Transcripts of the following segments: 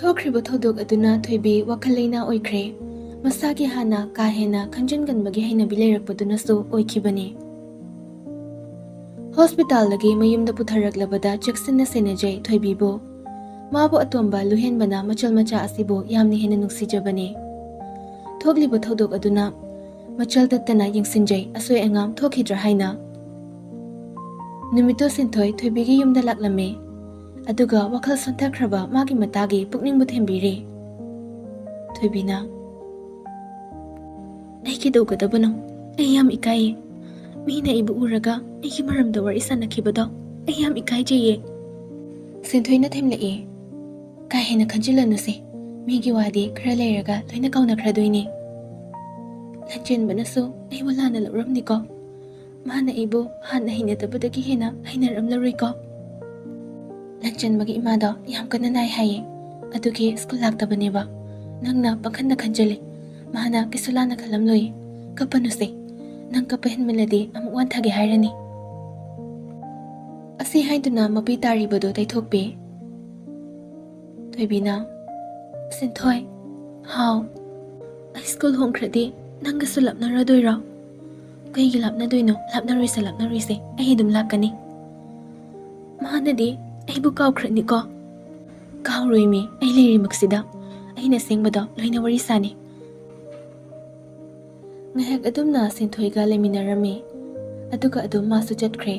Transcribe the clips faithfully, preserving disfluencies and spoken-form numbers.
ꯊꯣꯛꯈ꯭ꯔꯤꯕ ꯊꯧꯗꯣꯛ ꯑꯗꯨꯅ ꯊꯣꯏꯕꯤ ꯋꯥꯈꯜ ꯂꯩꯅꯥ ꯑꯣꯏꯈ꯭ꯔꯦ꯫ ꯃꯁꯥꯒꯤ ꯍꯥꯟꯅ ꯀꯥ ꯍꯦꯟꯅ ꯈꯟꯖꯤꯟꯒꯟꯕꯒꯤ ꯍꯩꯅꯕꯤ ꯂꯩꯔꯛꯄꯗꯨꯅꯁꯨ ꯑꯣꯏꯈꯤꯕꯅꯤ꯫ ꯍꯣꯁꯄꯤꯇꯥꯜꯗꯒꯤ ꯃꯌꯨꯝꯗ ꯄꯨꯊꯔꯛꯂꯕꯗ ꯆꯦꯛꯁꯤꯟꯅ ꯁꯦꯟꯅꯖꯩ ꯊꯣꯏꯕꯤꯕꯨ꯫ ꯃꯥꯕꯨ ꯑꯇꯣꯝꯕ ꯂꯨꯍꯦꯟꯕꯅ ꯃꯆꯜ ꯃꯆꯥ ꯑꯁꯤꯕꯨ ꯌꯥꯝꯅ ꯍꯦꯟꯅ ꯅꯨꯡꯁꯤꯖꯕꯅꯤ꯫ ꯊꯣꯛꯂꯤꯕ ꯊꯧꯗꯣꯛ ꯑꯗꯨꯅ ꯃꯆꯜ ꯇꯠꯇꯅ ꯌꯦꯡꯁꯤꯟꯖꯩ, ꯑꯁꯣꯏ ꯑꯉꯥꯝ ꯊꯣꯛꯈꯤꯗ꯭ꯔꯥ ꯍꯥꯏꯅ꯫ ꯅꯨꯃꯤꯠꯇꯣ ꯁꯤꯟꯊꯣꯏ ꯊꯣꯏꯕꯤꯒꯤ ꯌꯨꯝꯗ ꯂꯥꯛꯂꯝꯃꯤ꯫ ꯑꯗꯨꯒ ꯋꯥꯈꯜ ꯁꯣꯟꯊꯈ꯭ꯔꯕ ꯃꯥꯒꯤ ꯃꯇꯥꯒꯤ ꯄꯨꯛꯅꯤꯡꯕꯨ ꯊꯦꯝꯕꯤꯔꯤ꯫ ꯊꯣꯏꯕꯤꯅ, "ꯑꯩ ꯀꯩꯗꯧꯒꯗꯕꯅꯣ? ꯑꯩ ꯌꯥꯝ ꯏꯀꯥꯏꯌꯦ꯫ ꯃꯤꯅ ꯑꯩꯕꯨ ꯎꯔꯒ ꯑꯩꯒꯤ ꯃꯔꯝꯗ ꯋꯥꯔꯤ ꯁꯥꯟꯅꯈꯤꯕꯗꯣ ꯑꯩ ꯌꯥꯝ ꯏꯀꯥꯏꯖꯩꯌꯦ꯫" ꯁꯤꯟꯊꯣꯏꯅ ꯊꯦꯝꯂꯛꯏ꯫ "ꯀꯥ ꯍꯦꯟꯅ ꯈꯟꯖꯤꯜꯂꯅꯨꯁꯦ꯫ ꯃꯤꯒꯤ ꯋꯥꯗꯤ ꯈꯔ ꯂꯩꯔꯒ ꯂꯣꯏꯅ ꯀꯥꯎꯅꯈ꯭ꯔꯗꯣꯏꯅꯦ꯫ ꯂꯟꯆꯦꯟꯕꯅꯁꯨ ꯑꯩꯕꯨ ꯂꯥꯟꯅ ꯂꯧꯔꯝꯅꯤꯀꯣ꯫ ꯃꯥꯅ ꯑꯩꯕꯨ ꯍꯥꯟꯅ ꯍꯩꯅꯗꯕꯗꯒꯤ ꯍꯦꯟꯅ ꯍꯩꯅꯔꯝꯂꯔꯣꯏꯀꯣ꯫ ꯂꯟꯆꯦꯟꯕꯒꯤ ꯏꯃꯥꯗꯣ ꯌꯥꯝ ꯀꯟꯅ ꯅꯥꯏ ꯍꯥꯏꯌꯦ꯫ ꯑꯗꯨꯒꯤ ꯁ꯭ꯀꯨꯜ ꯂꯥꯛꯇꯕꯅꯦꯕ꯫ ꯅꯪꯅ ꯄꯪꯈꯟꯗ ꯈꯟꯖꯜꯂꯦ꯫ ꯃꯥꯅ ꯀꯩꯁꯨ ꯂꯥꯟꯅ ꯈꯜꯂꯝꯂꯣꯏ꯫ ꯀꯞꯄꯅꯨꯁꯦ꯫ ꯅꯪ ꯀꯞꯄ ꯍꯦꯟꯃꯜꯂꯗꯤ ꯑꯃꯨꯛ ꯋꯥꯟꯊꯒꯦ ꯍꯥꯏꯔꯅꯤ꯫" ꯑꯁꯤ ꯍꯥꯏꯗꯨꯅ ꯃꯄꯤ ꯇꯥꯔꯤꯕꯗꯨ ꯇꯩꯊꯣꯛꯄꯤ꯫ ꯊꯣꯏꯕꯤꯅ, "ꯁꯤꯟꯊꯣꯏ꯫" "ꯍꯥꯎ꯫" "ꯑꯩ ꯁ꯭ꯀꯨꯜ ꯍꯣꯡꯈ꯭ꯔꯗꯤ ꯅꯪꯒꯁꯨ ꯂꯥꯞꯅꯔꯗꯣꯏꯔꯣ?" "ꯀꯩꯒꯤ ꯂꯥꯞꯅꯗꯣꯏꯅꯣ? ꯂꯥꯞꯅꯔꯣꯏꯁꯦ, ꯂꯥꯞꯅꯔꯣꯏꯁꯦ꯫ ꯑꯩ ꯑꯗꯨꯝ ꯂꯥꯛꯀꯅꯤ꯫" "ꯃꯥꯅꯗꯤ ꯑꯩꯕꯨ ꯀꯥꯎꯈ꯭ꯔꯅꯤꯀꯣ?" "ꯀꯥꯎꯔꯣꯏꯃꯤ, ꯑꯩ ꯂꯩꯔꯤꯃꯛꯁꯤꯗ꯫ ꯑꯩꯅ ꯑꯁꯦꯡꯕꯗꯣ ꯂꯣꯏꯅ ꯋꯥꯔꯤ ꯁꯥꯅꯤ꯫" ꯉꯥꯏꯍꯥꯛ ꯑꯗꯨꯝꯅ ꯁꯤꯟꯊꯣꯏꯒ ꯂꯩꯃꯤꯟꯅꯔꯝꯃꯤ꯫ ꯑꯗꯨꯒ ꯑꯗꯨꯝ ꯃꯥꯁꯨ ꯆꯠꯈ꯭ꯔꯦ꯫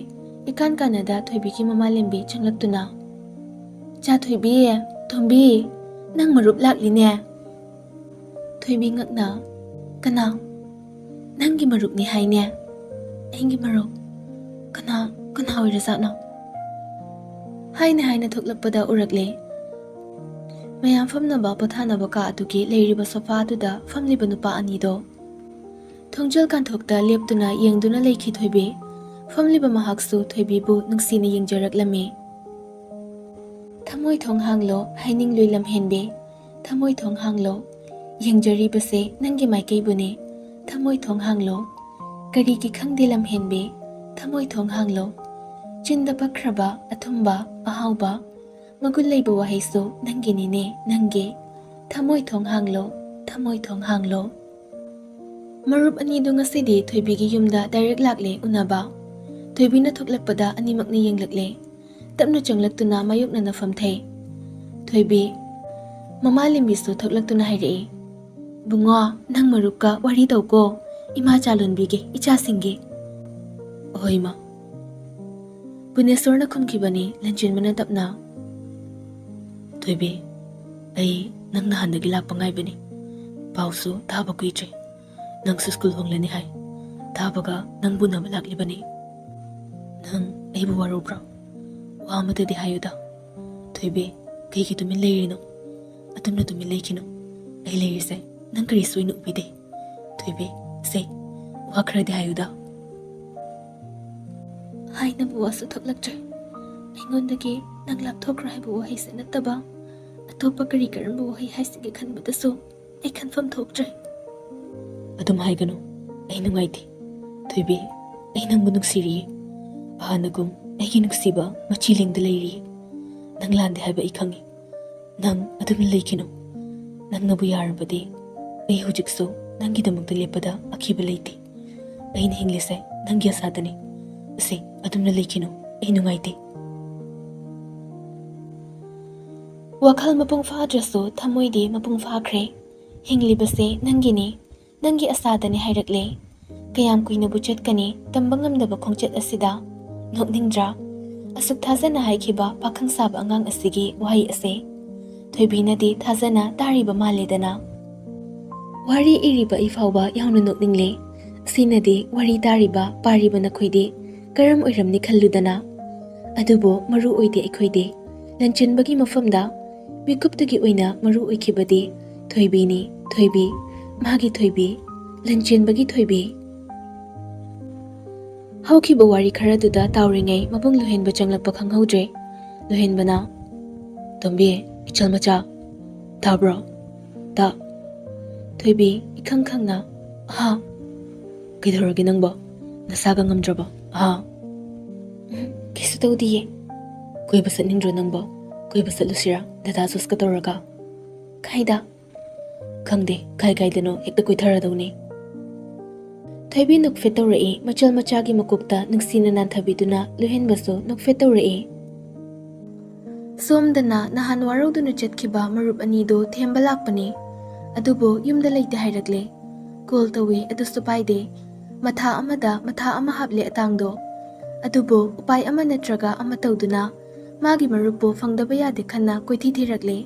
ꯏꯀꯥꯟ ꯀꯥꯟꯅꯗ ꯊꯣꯏꯕꯤꯒꯤ ꯃꯃꯥꯂꯦꯝꯕꯤ ꯆꯪꯂꯛꯇꯨꯅ, "ꯆꯥ ꯊꯣꯏꯕꯤ, ꯇꯣꯝꯕꯤ, ꯅꯪ ꯃꯔꯨꯞ ꯂꯥꯛꯂꯤꯅꯦ꯫" ꯊꯣꯏꯕꯤ ꯉꯛꯅ, "ꯀꯅꯥ?" "ꯅꯪꯒꯤ ꯃꯔꯨꯞꯅꯤ ꯍꯥꯏꯅꯦ꯫" "ꯑꯩꯒꯤ ꯃꯔꯨꯞ? ꯀꯅꯥ, ꯀꯅꯥ ꯑꯣꯏꯔꯖꯥꯠꯅꯣ?" ꯍꯥꯏꯅ ꯍꯥꯏꯅ ꯊꯣꯛꯂꯛꯄꯗ ꯎꯔꯛꯂꯦ꯫ ꯃꯌꯥꯝ ꯐꯝꯅꯕ ꯄꯣꯊꯥꯅꯕ ꯀꯥ ꯑꯗꯨꯒꯤ ꯂꯩꯔꯤꯕ ꯁꯣꯐꯥ ꯑꯗꯨꯗ ꯐꯝꯂꯤꯕ ꯅꯨꯄꯥ ꯑꯅꯤꯗꯣ꯫ ꯊꯣꯡꯖꯤꯜ ꯀꯥꯟꯊꯣꯛꯇ ꯂꯦꯞꯇꯨꯅ ꯌꯦꯡꯗꯨꯅ ꯂꯩꯈꯤ ꯊꯣꯏꯕꯤ꯫ ꯐꯝꯂꯤꯕ ꯃꯍꯥꯛꯁꯨ ꯊꯣꯏꯕꯤꯕꯨ ꯅꯨꯡꯁꯤꯅ ꯌꯦꯡꯖꯔꯛꯂꯝꯃꯤ꯫ "ꯊꯃꯣꯏ ꯊꯣꯡ ꯍꯥꯡꯂꯣ, ꯍꯥꯏꯅꯤꯡꯂꯨꯏ ꯂꯝꯍꯦꯟꯕꯤ꯫ ꯊꯃꯣꯏ ꯊꯣꯡ ꯍꯥꯡꯂꯣ꯫ ꯌꯦꯡꯖꯔꯤꯕꯁꯦ ꯅꯪꯒꯤ ꯃꯥꯏꯀꯩꯕꯨꯅꯤ꯫ ꯊꯃꯣꯏ ꯊꯣꯡ ꯍꯥꯡꯂꯣ꯫ ꯀꯔꯤꯒꯤ ꯈꯪꯗꯦ ꯂꯝꯍꯦꯟꯕꯤ? ꯊꯃꯣꯏ ꯊꯣꯡ ꯍꯥꯡꯂꯣ꯫" ꯆꯤꯟꯗ ꯄꯛꯈ꯭ꯔꯕ ꯑꯊꯨꯝꯕ, ꯑꯍꯥꯎꯕ, ꯃꯒꯨꯟ ꯂꯩꯕ ꯋꯥꯍꯩꯁꯨ ꯅꯪꯒꯤꯅꯤꯅꯦ, ꯅꯪꯒꯤ꯫ ꯊꯃꯣꯏ ꯊꯣꯡ ꯍꯥꯡꯂꯣ, ꯊꯃꯣꯏ ꯊꯣꯡ ꯍꯥꯡꯂꯣ꯫ ꯃꯔꯨꯞ ꯑꯅꯤꯗꯨ ꯉꯁꯤꯗꯤ ꯊꯣꯏꯕꯤꯒꯤ ꯌꯨꯝꯗ direct ꯂꯥꯛꯂꯦ ꯎꯅꯕ꯫ ꯊꯣꯏꯕꯤꯅ ꯊꯣꯛꯂꯛꯄꯗ ꯑꯅꯤꯃꯛꯅ ꯌꯦꯡꯂꯛꯂꯦ꯫ ꯇꯞꯅ ꯆꯪꯂꯛꯇꯨꯅ ꯃꯥꯌꯣꯛꯅꯅ ꯐꯝꯊꯩ꯫ ꯊꯣꯏꯕꯤ, ꯃꯃꯥ ꯂꯦꯝꯕꯤꯁꯨ ꯊꯣꯛꯂꯛꯇꯨꯅ ꯍꯥꯏꯔꯛꯏ, "ꯕꯨꯡꯉꯣ, ꯅꯪ ꯃꯔꯨꯞꯀ ꯋꯥꯔꯤ ꯇꯧꯀꯣ, ꯏꯃꯥ ꯆꯥ ꯂꯣꯟꯕꯤꯒꯦ ꯏꯆꯥꯁꯤꯡꯒꯤ꯫" "ꯑꯍꯣꯏ ꯏꯃꯥ꯫" ꯄꯨꯅꯦꯁꯣꯔꯅ ꯈꯨꯝꯈꯤꯕꯅꯤ ꯂꯟꯆꯦꯟꯕꯅ ꯇꯞꯅ꯫ "ꯊꯣꯏꯕꯤ, ꯑꯩ ꯅꯪ ꯅꯍꯥꯟꯗꯒꯤ ꯂꯥꯛꯄ ꯉꯥꯏꯕꯅꯤ꯫ ꯄꯥꯎꯁꯨ ꯇꯥꯕ ꯀꯨꯏꯗ꯭ꯔꯤ꯫ ꯅꯪꯁꯨ ꯁ꯭ꯀꯨꯜ ꯍꯣꯡꯂꯅꯤ ꯍꯥꯏ꯫ ꯇꯥꯕꯒ ꯅꯪꯕꯨ ꯎꯅꯕ ꯂꯥꯛꯂꯤꯕꯅꯤ꯫ ꯅꯪ ꯑꯩꯕꯨ ꯋꯥꯔꯧꯕ꯭ꯔꯣ? ꯋꯥ ꯑꯃꯇꯗꯤ ꯍꯥꯏꯌꯨꯗ꯫ ꯊꯣꯏꯕꯤ, ꯀꯩꯒꯤ ꯇꯨꯃꯤꯟ ꯂꯩꯔꯤꯅꯣ? ꯑꯗꯨꯝꯅ ꯇꯨꯃꯤꯟ ꯂꯩꯈꯤꯅꯨ꯫ ꯑꯩ ꯂꯩꯔꯤꯁꯦ ꯅꯪ ꯀꯔꯤꯁꯨ ꯑꯣꯏꯅ ꯎꯕꯤꯗꯦ꯫ ꯊꯣꯏꯕꯤ, ꯁꯦ, ꯋꯥ ꯈꯔꯗꯤ ꯍꯥꯏꯌꯨꯗ꯫" ꯍꯥꯏꯅꯕ ꯋꯥꯁꯨ ꯊꯣꯛꯂꯛꯇ꯭ꯔꯦ꯫ ꯑꯩꯉꯣꯟꯗꯒꯤ ꯅꯪ ꯂꯥꯞꯊꯣꯛꯈ꯭ꯔꯣ ꯍꯥꯏꯕ ꯋꯥꯍꯩꯁꯦ ꯅꯠꯇꯕ ꯑꯇꯣꯞꯄ ꯀꯔꯤ ꯀꯔꯝꯕ ꯋꯥꯍꯩ ꯍꯥꯏꯁꯤꯒꯦ ꯈꯟꯕꯗꯁꯨ ꯑꯩ ꯈꯟꯐꯝ ꯊꯣꯛꯇ꯭ꯔꯦ꯫ "ꯑꯗꯨꯝ ꯍꯥꯏꯒꯅꯨ, ꯑꯩ ꯅꯨꯡꯉꯥꯏꯇꯦ꯫ ꯊꯣꯏꯕꯤ, ꯑꯩ ꯅꯪꯕꯨ ꯅꯨꯡꯁꯤꯔꯤꯌꯦ꯫ ꯍꯥꯟꯅꯒꯨꯝ ꯑꯩꯒꯤ ꯅꯨꯡꯁꯤꯕ ꯃꯆꯤ ꯂꯦꯡꯗ ꯂꯩꯔꯤꯌꯦ꯫ ꯅꯪ ꯂꯥꯟꯗꯦ ꯍꯥꯏꯕ ꯑꯩ ꯈꯪꯉꯤ꯫ ꯅꯪ ꯑꯗꯨꯝ ꯂꯩꯈꯤꯅꯨ꯫ ꯅꯪꯅꯕꯨ ꯌꯥꯔꯕꯗꯤ ꯑꯩ ꯍꯧꯖꯤꯛꯁꯨ ꯅꯪꯒꯤꯗꯃꯛꯇ ꯂꯦꯞꯄꯗ ꯑꯀꯤꯕ ꯂꯩꯇꯦ꯫ ꯑꯩꯅ ꯍꯤꯡꯂꯤꯁꯦ ꯅꯪꯒꯤ ꯑꯁꯥꯗꯅꯤ꯫ ꯑꯁꯤ ꯑꯗꯨꯝꯅ ꯂꯩꯈꯤꯅꯨ, ꯑꯩ ꯅꯨꯡꯉꯥꯏꯇꯦ꯫" ꯋꯥꯈꯜ ꯃꯄꯨꯡ ꯐꯥꯗ꯭ꯔꯁꯨ ꯊꯃꯣꯏꯗꯤ ꯃꯄꯨꯡ ꯐꯥꯈ꯭ꯔꯦ꯫ "ꯍꯤꯡꯂꯤꯕꯁꯦ ꯅꯪꯒꯤꯅꯤ, ꯅꯪꯒꯤ ꯑꯁꯥꯗꯅꯤ" ꯍꯥꯏꯔꯛꯂꯦ꯫ ꯀꯌꯥꯝ ꯀꯨꯏꯅꯕꯨ ꯆꯠꯀꯅꯤ, ꯇꯝꯕ ꯉꯝꯗꯕ ꯈꯣꯡꯆꯠ ꯑꯁꯤꯗ? ꯅꯣꯛꯅꯤꯡꯗ꯭ꯔꯥ? ꯑꯁꯨꯛ ꯊꯥꯖꯅ ꯍꯥꯏꯈꯤꯕ ꯄꯥꯈꯪ ꯁꯥꯕ ꯑꯉꯥꯡ ꯑꯁꯤꯒꯤ ꯋꯥꯍꯩ ꯑꯁꯦ꯫ ꯊꯣꯏꯕꯤꯅꯗꯤ ꯊꯥꯖꯅ ꯇꯥꯔꯤꯕ ꯃꯥꯜꯂꯦꯗꯅ꯫ ꯋꯥꯔꯤ ꯏꯔꯤꯕ ꯑꯩ ꯐꯥꯎꯕ ꯌꯥꯝꯅ ꯅꯣꯛꯅꯤꯡꯂꯦ꯫ ꯑꯁꯤꯅꯗꯤ ꯋꯥꯔꯤ ꯇꯥꯔꯤꯕ, ꯄꯥꯔꯤꯕ ꯅꯈꯣꯏꯗꯤ ꯀꯔꯝ ꯑꯣꯏꯔꯝꯅꯤ ꯈꯜꯂꯨꯗꯅ꯫ ꯑꯗꯨꯕꯨ ꯃꯔꯨ ꯑꯣꯏꯗꯦ ꯑꯩꯈꯣꯏꯗꯤ꯫ ꯂꯟꯆꯦꯟꯕꯒꯤ ꯃꯐꯝꯗ ꯃꯤꯀꯨꯞꯇꯨꯒꯤ ꯑꯣꯏꯅ ꯃꯔꯨ ꯑꯣꯏꯈꯤꯕꯗꯤ ꯊꯣꯏꯕꯤꯅꯤ, ꯊꯣꯏꯕꯤ, ꯃꯥꯒꯤ ꯊꯣꯏꯕꯤ, ꯂꯟꯆꯦꯟꯕꯒꯤ ꯊꯣꯏꯕꯤ꯫ ꯍꯧꯈꯤꯕ ꯋꯥꯔꯤ ꯈꯔꯗꯨꯗ ꯇꯥꯎꯔꯤꯉꯩ ꯃꯕꯨꯡ ꯂꯨꯍꯦꯟꯕ ꯆꯪꯂꯛꯄ ꯈꯪꯍꯧꯗ꯭ꯔꯦ꯫ ꯂꯨꯍꯦꯟꯕꯅ, "ꯇꯣꯝꯕꯤ, ꯏꯆꯜ ꯃꯆꯥ, ꯇꯥꯕ꯭ꯔꯣ? ꯇꯥ-" ꯊꯣꯏꯕꯤ, ꯏꯈꯪ ꯈꯪꯅ, "ꯍꯥ? ꯀꯩꯗꯧꯔꯒꯦ ꯅꯪꯕꯣ? ꯅꯁꯥꯒ ꯉꯝꯗ꯭ꯔꯕꯣ? ꯍꯥ?" "ꯎꯝ, ꯀꯩꯁꯨ ꯇꯧꯗꯤꯌꯦ꯫" "ꯀꯣꯏꯕ ꯆꯠꯅꯤꯡꯗ꯭ꯔꯣ ꯅꯪꯕꯣ? ꯀꯣꯏꯕ ꯆꯠꯂꯨꯁꯤꯔꯥ, ꯗꯗꯥ ꯖꯣꯁꯀ ꯇꯧꯔꯒ? ꯀꯥꯏꯗ? ꯈꯪꯗꯦ, ꯀꯥꯏ ꯀꯥꯏꯗꯅꯣ ꯍꯦꯛꯇ ꯀꯣꯏꯊꯔꯗꯧꯅꯤ꯫ ꯊꯣꯏꯕꯤ ꯅꯣꯛꯐꯦꯠ ꯇꯧꯔꯛꯏ, ꯃꯆꯜ ꯃꯆꯥꯒꯤ ꯃꯀꯣꯛꯇ ꯅꯨꯡꯁꯤꯅ ꯅꯥꯟꯊꯕꯤꯗꯨꯅ ꯂꯨꯍꯦꯟꯕꯁꯨ ꯅꯣꯛꯐꯦꯠ ꯇꯧꯔꯛꯏ꯫ ꯁꯣꯝꯗꯅ ꯅꯍꯥꯟ ꯋꯥꯔꯧꯗꯨꯅ ꯆꯠꯈꯤꯕ ꯃꯔꯨꯞ ꯑꯅꯤꯗꯨ ꯊꯦꯝꯕ ꯂꯥꯛꯄꯅꯤ꯫ ꯑꯗꯨꯕꯨ ꯌꯨꯝꯗ ꯂꯩꯇꯦ ꯍꯥꯏꯔꯛꯂꯦ꯫ ꯀꯣꯜ ꯇꯧꯏ, ꯑꯗꯨꯁꯨ ꯄꯥꯏꯗꯦ꯫ ꯃꯊꯥ ꯑꯃꯗ ꯃꯊꯥ ꯑꯃ ꯍꯥꯞꯂꯦ ꯑꯇꯥꯡꯗꯣ꯫ ꯑꯗꯨꯕꯨ ꯎꯄꯥꯏ ꯑꯃ ꯅꯠꯇ꯭ꯔꯒ ꯑꯃ ꯇꯧꯗꯨꯅ ꯃꯥꯒꯤ ꯃꯔꯨꯞꯄꯨ ꯐꯪꯗꯕ ꯌꯥꯗꯦ ꯈꯟꯅ ꯀꯣꯏꯊꯤ ꯊꯤꯔꯛꯂꯦ꯫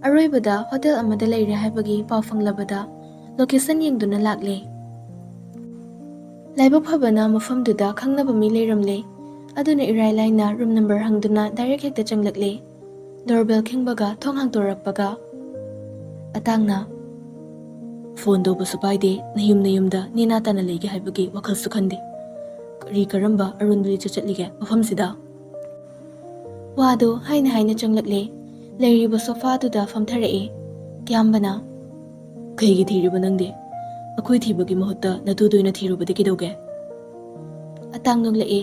ꯑꯔꯣꯏꯕꯗ ꯍꯣꯇꯦꯜ ꯑꯃꯗ ꯂꯩꯔꯦ ꯍꯥꯏꯕꯒꯤ ꯄꯥꯎ ꯐꯪꯂꯕꯗ ꯂꯣꯀꯦꯁꯟ ꯌꯦꯡꯗꯨꯅ ꯂꯥꯛꯂꯦ꯫ ꯂꯥꯏꯕꯛ ꯐꯕꯅ ꯃꯐꯝꯗꯨꯗ ꯈꯪꯅꯕ ꯃꯤ ꯂꯩꯔꯝꯂꯦ꯫ ꯑꯗꯨꯅ ꯏꯔꯥꯏ ꯂꯥꯏꯅ ꯔꯨꯝ ꯅꯝꯕꯔ ꯍꯪꯗꯨꯅ ꯗꯥꯏꯔꯦꯛ ꯍꯦꯛꯇ ꯆꯪꯂꯛꯂꯦ꯫ ꯗꯣꯔꯕꯦꯜ ꯈꯤꯡꯕꯒ ꯊꯣꯡ ꯍꯥꯡꯗꯣꯔꯛꯄꯒ ꯑꯇꯥꯡꯅ, "ꯐꯣꯟ ꯇꯧꯕꯁꯨ ꯄꯥꯏꯗꯦ, ꯅꯌꯨꯝ ꯅꯌꯨꯝꯗ ꯅꯦꯅꯥ ꯇꯥꯅ ꯂꯩꯒꯦ ꯍꯥꯏꯕꯒꯤ ꯋꯥꯈꯜꯁꯨ ꯈꯟꯗꯦ꯫ ꯀꯔꯤ ꯀꯔꯝꯕ ꯑꯔꯣꯟꯕ ꯂꯤꯆꯠ ꯆꯠꯂꯤꯒꯦ ꯃꯐꯝꯁꯤꯗ?" ꯋꯥꯗꯣ ꯍꯥꯏꯅ ꯍꯥꯏꯅ ꯆꯪꯂꯛꯂꯦ꯫ ꯂꯩꯔꯤꯕ ꯁꯣꯐꯥꯗꯨꯗ ꯐꯝꯊꯔꯛꯑꯦ꯫ ꯀꯤꯌꯥꯝꯕꯅ, "ꯀꯩꯒꯤ ꯊꯤꯔꯤꯕ ꯅꯪꯗꯤ? ꯑꯩꯈꯣꯏ ꯊꯤꯕꯒꯤ ꯃꯍꯨꯠꯇ ꯅꯇꯨꯗ ꯑꯣꯏꯅ ꯊꯤꯔꯨꯕꯗꯤ ꯀꯩꯗꯧꯒꯦ?" ꯑꯇꯥꯡ ꯅꯣꯛꯂꯛꯑꯦ꯫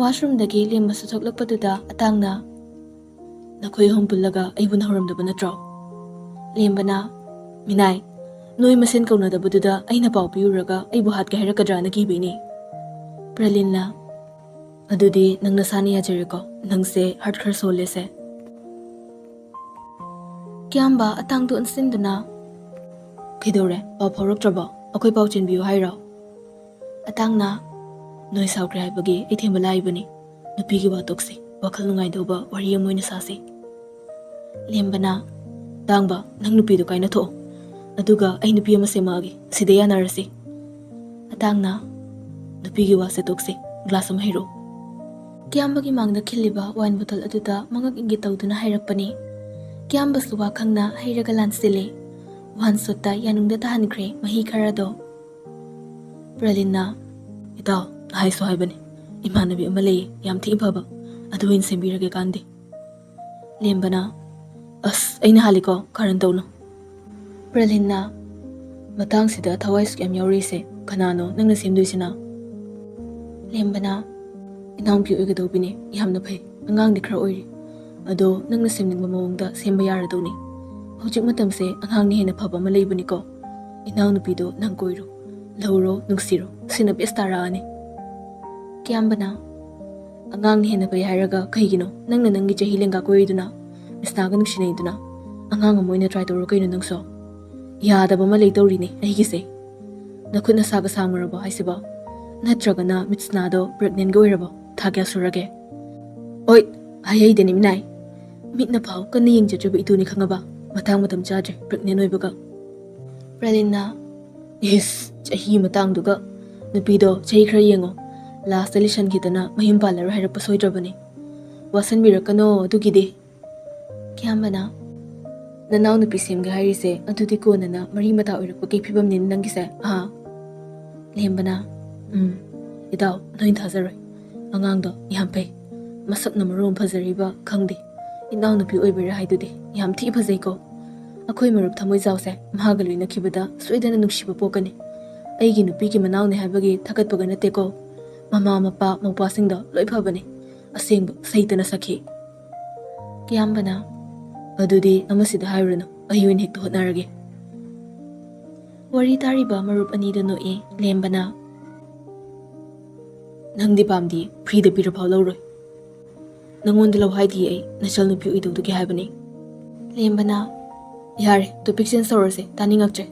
ꯋꯥꯁꯔꯨꯝꯗꯒꯤ ꯂꯦꯝꯕꯁꯨ ꯊꯣꯛꯂꯛꯄꯗꯨꯗ ꯑꯇꯥꯡꯅ, "ꯅꯈꯣꯏ ꯑꯍꯨꯝ ꯄꯨꯜꯂꯒ ꯑꯩꯕꯨ ꯅꯍꯧꯔꯝꯗꯕ ꯅꯠꯇ꯭ꯔꯣ?" ꯂꯦꯝꯕꯅ, "ꯃꯤꯅꯥꯏ, ꯅꯣꯏ ꯃꯁꯦꯟ ꯀꯧꯅꯗꯕꯗꯨꯗ ꯑꯩꯅ ꯄꯥꯎ ꯄꯤꯔꯨꯔꯒ ꯑꯩꯕꯨ ꯍꯥꯠꯀꯦ ꯍꯥꯏꯔꯛꯀꯗ꯭ꯔꯥꯅ ꯀꯤꯕꯩꯅꯦ꯫" ꯄ꯭ꯔꯂꯤꯟꯅ, "ꯑꯗꯨꯗꯤ ꯅꯪ ꯅꯁꯥꯅ ꯌꯥꯖꯔꯦꯀꯣ, ꯅꯪꯁꯦ ꯍꯥꯔꯠ ꯈꯔ ꯁꯣꯜꯂꯦꯁꯦ꯫" ꯀꯤꯌꯥꯝꯕ ꯑꯇꯥꯡꯗꯨ ꯑꯣꯟꯁꯤꯟꯗꯨꯅ, "ꯀꯩꯗꯧꯔꯦ? ꯄꯥꯎ ꯐꯥꯎꯔꯛꯇ꯭ꯔꯕꯣ? ꯑꯩꯈꯣꯏ ꯄꯥꯎ ꯆꯦꯟꯕꯤꯌꯨ ꯍꯥꯏꯔꯣ?" ꯑꯇꯥꯡꯅ, "ꯅꯣꯏ ꯁꯥꯎꯈ꯭ꯔꯦ ꯍꯥꯏꯕꯒꯤ ꯑꯩ ꯊꯦꯝꯕ ꯂꯥꯛꯏꯕꯅꯤ꯫ ꯅꯨꯄꯤꯒꯤ ꯋꯥ ꯇꯣꯛꯁꯤ, ꯋꯥꯈꯜ ꯅꯨꯡꯉꯥꯏꯗꯧꯕ ꯋꯥꯔꯤ ꯑꯃ ꯑꯣꯏꯅ ꯁꯥꯁꯤ꯫" ꯂꯦꯝꯕꯅ, "ꯇꯥꯡꯕ, ꯅꯪ ꯅꯨꯄꯤꯗꯨ ꯀꯥꯏꯅꯊꯣꯛꯑꯣ, ꯑꯗꯨꯒ ꯑꯩ ꯅꯨꯄꯤ ꯑꯃ ꯁꯦꯝꯃꯛꯑꯒꯦ, ꯁꯤꯗ ꯌꯥꯅꯔꯁꯤ꯫" ꯑꯇꯥꯡꯅ, "ꯅꯨꯄꯤꯒꯤ ꯋꯥꯁꯦ ꯇꯣꯛꯁꯤ, ꯒ꯭ꯂꯥꯁ ꯑꯃ ꯍꯩꯔꯛꯑꯣ꯫" ꯀꯤꯌꯥꯝꯕꯒꯤ ꯃꯥꯡꯗ ꯈꯤꯜꯂꯤꯕ ꯋꯥꯏꯟ ꯕꯣꯇꯜ ꯑꯗꯨꯗ ꯃꯉꯛ ꯏꯪꯒꯤꯠ ꯇꯧꯗꯨꯅ ꯍꯥꯏꯔꯛꯄꯅꯤ꯫ ꯀꯤꯌꯥꯝꯕꯁꯨ ꯋꯥ ꯈꯪꯅ ꯍꯩꯔꯒ ꯂꯥꯟꯁꯤꯜꯂꯦ꯫ ꯋꯥꯟ ꯁꯣꯠꯇ ꯌꯥꯅꯨꯡꯗ ꯇꯥꯍꯟꯈ꯭ꯔꯦ ꯃꯍꯤ ꯈꯔꯗꯣ꯫ ꯄ꯭ꯔꯂꯤꯟꯅ, "ꯏꯇꯥꯎ, ꯍꯥꯏꯁꯨ ꯍꯥꯏꯕꯅꯤ, ꯏꯃꯥꯟꯅꯕꯤ ꯑꯃ ꯂꯩꯌꯦ, ꯌꯥꯝ ꯊꯤ ꯐꯕ, ꯑꯗꯨ ꯑꯣꯏꯅ ꯁꯦꯝꯕꯤꯔꯒꯦ ꯀꯥꯟꯗꯦ꯫" ꯂꯦꯝꯕꯅ, "ꯑꯁ, ꯑꯩꯅ ꯍꯥꯜꯂꯤꯀꯣ, ꯀꯥꯔꯟ ꯇꯧꯅꯨ꯫" ꯄ꯭ꯔꯂꯤꯟꯅ, "ꯃꯇꯥꯡꯁꯤꯗ ꯊꯋꯥꯏ ꯑꯁꯨꯛ ꯌꯥꯝ ꯌꯥꯎꯔꯤꯁꯦ ꯀꯅꯥꯅꯣ ꯅꯪꯅ ꯁꯦꯝꯗꯣꯏꯁꯤꯅ?" ꯂꯦꯝꯕꯅ, "ꯏꯅꯥꯎꯄꯤ ꯑꯣꯏꯒꯗꯧꯕꯤꯅꯦ, ꯌꯥꯝꯅ ꯐꯩ, ꯑꯉꯥꯡꯗꯤ ꯈꯔ ꯑꯣꯏꯔꯤ, ꯑꯗꯣ ꯅꯪꯅ ꯁꯦꯝꯅꯤꯡꯕ ꯃꯑꯣꯡꯗ ꯁꯦꯝꯕ ꯌꯥꯔꯗꯧꯅꯤ꯫ ꯍꯧꯖꯤꯛ ꯃꯇꯝꯁꯦ ꯑꯉꯥꯡꯅ ꯍꯦꯟꯅ ꯐꯕ ꯑꯃ ꯂꯩꯕꯅꯤꯀꯣ꯫ ꯏꯅꯥꯎꯅꯨꯄꯤꯗꯣ ꯅꯪ ꯀꯣꯏꯔꯣ, ꯂꯧꯔꯣ, ꯅꯨꯡꯁꯤꯔꯣ, ꯁꯤꯅ ꯕꯦꯁ ꯇꯥꯔꯛꯑꯅꯤ꯫ ꯀꯤꯌꯥꯝꯕꯅ, ꯑꯉꯥꯡꯅ ꯍꯦꯟꯅ ꯐꯩ ꯍꯥꯏꯔꯒ ꯀꯩꯒꯤꯅꯣ? ꯅꯪꯅ ꯅꯪꯒꯤ ꯆꯍꯤ ꯂꯦꯡꯒꯥ ꯀꯣꯏꯔꯤꯗꯨꯅ, ꯃꯤꯁꯅꯥꯒ ꯅꯨꯡꯁꯤꯅꯩꯗꯨꯅ꯫ ꯑꯉꯥꯡ ꯑꯃ ꯑꯣꯏꯅ ꯇ꯭ꯔꯥꯏ ꯇꯧꯔꯣ ꯀꯩꯅꯣ ꯅꯪꯁꯨ꯫ ꯌꯥꯗꯕ ꯑꯃ ꯂꯩꯇꯧꯔꯤꯅꯦ ꯑꯩꯒꯤꯁꯦ꯫ ꯅꯈꯨꯠ ꯅꯁꯥꯒ ꯁꯥꯡꯉꯨꯔꯕꯣ ꯍꯥꯏꯁꯤꯕꯣ? ꯅꯠꯇ꯭ꯔꯒꯅ ꯃꯤꯁꯅꯥꯗꯣ ꯄ꯭ꯔꯦꯒꯅꯦꯟꯒ ꯑꯣꯏꯔꯕꯣ? ꯊꯥ ꯀꯌꯥ ꯁꯨꯔꯒꯦ? ꯑꯣꯏ, ꯍꯥꯏꯍꯩꯗꯦꯅꯦ ꯃꯤꯅꯥꯏ꯫ ꯃꯤꯠꯅ ꯐꯥꯎ ꯀꯟꯅ ꯌꯦꯡꯖꯗ꯭ꯔꯤꯕ ꯏꯇꯨꯅꯤ ꯈꯪꯉꯕ? ꯃꯇꯥꯡ ꯃꯇꯝ ꯆꯥꯗ꯭ꯔꯦ ꯄ꯭ꯔꯦꯒꯅꯦꯟ ꯑꯣꯏꯕꯒ꯫ ꯄ꯭ꯔꯂꯤꯟꯅ, ꯏꯁ, ꯆꯍꯤ ꯃꯇꯥꯡꯗꯨꯒ꯫ ꯅꯨꯄꯤꯗꯣ ꯆꯍꯤ ꯈꯔ ꯌꯦꯡꯉꯣ꯫ ꯂꯥꯁꯇ ꯂꯤꯁꯟꯈꯤꯗꯅ ꯃꯌꯨꯝ ꯄꯥꯜꯂꯔꯣꯏ ꯍꯥꯏꯔꯛꯄ ꯁꯣꯏꯗ꯭ꯔꯕꯅꯤ꯫ ꯋꯥꯁꯟꯕꯤꯔꯛꯀꯅꯣ ꯑꯗꯨꯒꯤꯗꯤ꯫ ꯀꯤꯌꯥꯝꯕꯅ, ꯅꯅꯥꯎ ꯅꯨꯄꯤ ꯁꯦꯝꯒꯦ ꯍꯥꯏꯔꯤꯁꯦ ꯑꯗꯨꯗꯤ ꯀꯣꯟꯅꯅ ꯃꯔꯤ ꯃꯇꯥ ꯑꯣꯏꯔꯛꯄꯒꯤ ꯐꯤꯕꯝꯅꯤꯅꯦ ꯅꯪꯒꯤꯁꯦ, ꯑꯥ? ꯂꯦꯝꯕꯅ, ꯎꯝ, ꯏꯇꯥꯎ, ꯅꯣꯏ ꯊꯥꯖꯔꯣꯏ꯫ ꯑꯉꯥꯡꯗꯣ ꯌꯥꯝ ꯐꯩ꯫ ꯃꯁꯛꯅ ꯃꯔꯣꯟ ꯐꯖꯔꯤꯕ ꯈꯪꯗꯦ꯫ ꯏꯅꯥꯎ ꯅꯨꯄꯤ ꯑꯣꯏꯕꯩꯔꯥ ꯍꯥꯏꯗꯨꯗꯤ ꯌꯥꯝ ꯊꯤ ꯐꯖꯩꯀꯣ꯫ ꯑꯩꯈꯣꯏ ꯃꯔꯨꯞ ꯊꯃꯣꯏꯖꯥꯎꯁꯦ ꯃꯍꯥꯛꯒ ꯂꯣꯏꯅꯈꯤꯕꯗ ꯁꯣꯏꯗꯅ ꯅꯨꯡꯁꯤꯕ ꯄꯣꯛꯀꯅꯤ꯫ ꯑꯩꯒꯤ ꯅꯨꯄꯤꯒꯤ ꯃꯅꯥꯎꯅꯦ ꯍꯥꯏꯕꯒꯤ ꯊꯥꯒꯠꯄꯒ ꯅꯠꯇꯦꯀꯣ꯫ ꯃꯃꯥ ꯃꯄꯥ ꯃꯧꯄ꯭ꯋꯥꯁꯤꯡꯗꯣ ꯂꯣꯏ ꯐꯕꯅꯦ꯫ ꯑꯁꯦꯡꯕ ꯁꯩꯇꯅ ꯁꯛꯈꯤ꯫ ꯀꯤꯌꯥꯝꯕꯅ, ꯑꯗꯨꯗꯤ ꯑꯃꯁꯤꯗ ꯍꯥꯏꯔꯨꯔꯅꯨ, ꯑꯩ ꯑꯣꯏꯅ ꯍꯦꯛꯇ ꯍꯣꯠꯅꯔꯒꯦ꯫ ꯋꯥꯔꯤ ꯇꯥꯔꯤꯕ ꯃꯔꯨꯞ ꯑꯅꯤꯗꯨ ꯅꯣꯛꯏ꯫ ꯂꯦꯝꯕꯅ, ꯅꯪꯗꯤ ꯄꯥꯝꯗꯤ ꯐ꯭ꯔꯤꯗ ꯄꯤꯔꯐꯥꯎ ꯂꯧꯔꯣꯏ꯫ ꯅꯪꯉꯣꯟꯗ ꯂꯧ ꯍꯥꯏꯗꯤ ꯑꯩ ꯅꯆꯜ ꯅꯨꯄꯤ ꯑꯣꯏꯗꯧꯗꯨꯒꯤ ꯍꯥꯏꯕꯅꯤ꯫ ꯂꯦꯝꯕꯅ, ꯌꯥꯔꯦ, ꯇꯣꯄꯤꯛ ꯆꯦꯟꯖ ꯇꯧꯔꯁꯦ, ꯇꯥꯅꯤꯡꯉꯛꯇ꯭ꯔꯦ꯫